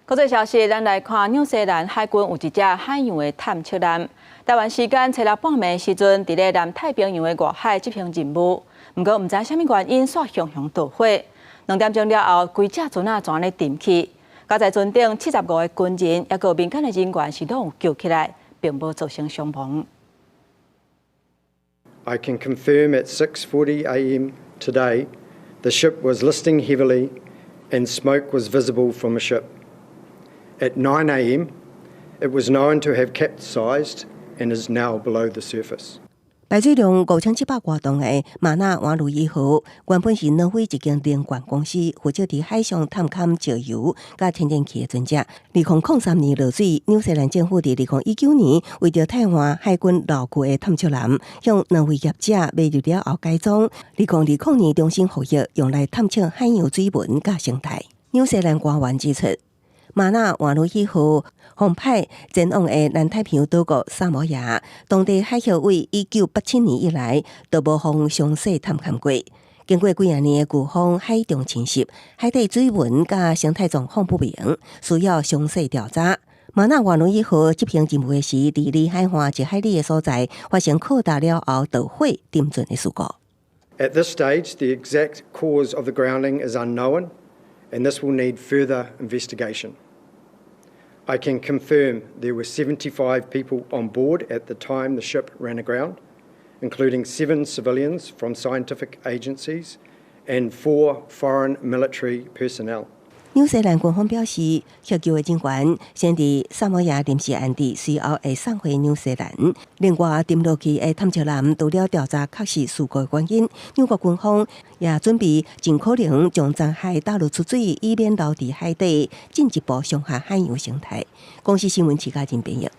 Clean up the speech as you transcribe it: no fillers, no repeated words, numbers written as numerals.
國際消息，咱來看紐西蘭海軍有一隻海洋的探測艦，台灣時間初六半暝時陣，佇咧南太平洋的外海執行任務，毋過毋知啥物原因，煞雄雄導火。2點鐘了後，規隻船仔全咧沉去。加在船頂75個軍人，抑閣民間的人員是攏有救起來，並無造成傷亡。 I can confirm at 6:40 a.m. today, the ship was listing heavily and smoke was visible from the ship. At 9 a.m., it was known to have capsized and is now below the surface. 排水量5700外噸的馬納瓦努伊號，原本是挪威一間能源公司負責佇海上探勘石油佮天然氣的船隻。2003年落水，紐西蘭政府佇2019年為著替換海軍老舊的探測艦，向挪威業者買入了後改裝。2020年重新服役，用來探測海洋水文佮生態。紐西蘭官員指出，馬納瓦努伊號航派前往的南太平洋島國薩摩亞，當地海域為1987年以來都無予詳細探勘過。經過幾仔年的颶風海中侵襲，海底水文佮生態狀況不明，需要詳細調查。馬納瓦努伊號執行任務的時，佇離海岸1海里的所在發生擴大了後導火沉船的事故。 At this stage, the exact cause of the grounding is unknown, and this will need further investigation. I can confirm there were 75 people on board at the time the ship ran aground, including seven civilians from scientific agencies and four foreign military personnel. 紐西蘭軍方表示，獲救的人員先佇薩摩亞臨時安置，隨後會送回紐西蘭。另外，沉落去的探測艦除了調查確實事故的原因，紐國軍方也準備盡可能將殘骸打撈出水，以免留佇海底，進一步傷害海洋生態。公視新聞徐家仁編譯。